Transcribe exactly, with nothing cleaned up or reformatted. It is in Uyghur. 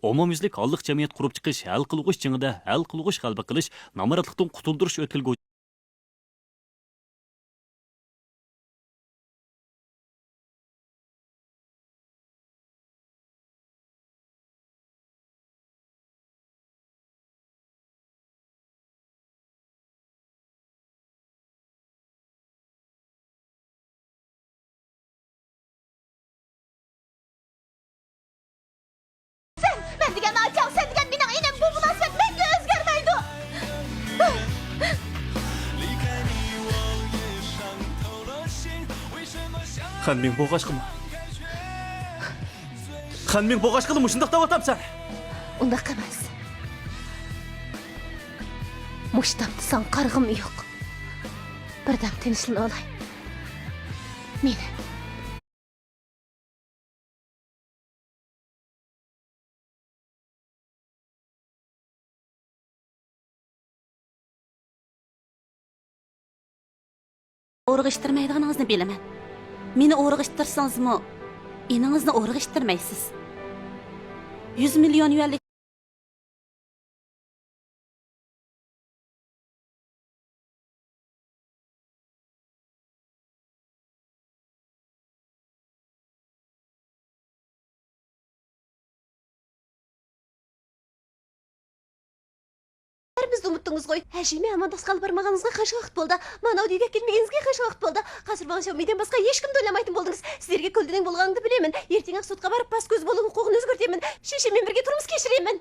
ئومۇميۈزلۈك ھاللىق جەمئىيەت قۇرۇپ چىقىش، ھەل قىلغۇچ جېڭىدە ھەل قىلغۇچ غەلىبە قىلىش، نامراتلىقتىن قۇتۇلدۇرۇش ئۆتكىلىگۈ. سەن، مەن دېگەن ئاچاڭ، سەن دېگەن مېنىڭ ئىنىم، بۇ مۇناسىۋەت مەڭگۈ ئۆزگەرمەيدۇ. خانمىڭ بولغاچقىمۇ؟ خانمىڭ بولغاچقىلا مۇشۇنداق دەۋاتامسەن؟ ئۇنداق ئەمەس. مۇشۇ تاپتا ساڭا قارىغۇم يوق. بىردەم تىنچلىنىۋالاي. مېنى. ئورىغا ئىتتىرمەيدىغىنىڭىزنى بىلىمەن. مېنى ئورىغا ئىتتىرسىڭىزمۇ، ئىنىڭىزنى ئورىغا ئىتتىرمەيسىز. يۈز مىليون يۈەنلىك. بىزنى ئۇنتتىڭىزغۇ؟ ھەشىمى ھامان تاسقا ئېلىپ بارمىغىنىڭىزغا خېلى ۋاقىت بولدى. ماناۋ دېگەك كەتمىگىنىڭىزگە خېلى ۋاقىت بولدى. قاسىر ۋاڭ شياۋمىدىن باشقا ھېچكىمنى ئويلىمايتتىن بولدىڭىز. سىلەرگە كۆلدىنىڭ بولغانلىقىنى بىلىمەن. ئېرتىڭ ئاقسۇدقا بارىپ، پاس كۆز بولۇڭ ھوقۇقىنى ئۆزگەرتىمەن. شىشىمى بىرگە تۇرمۇس كەچۈرىمەن.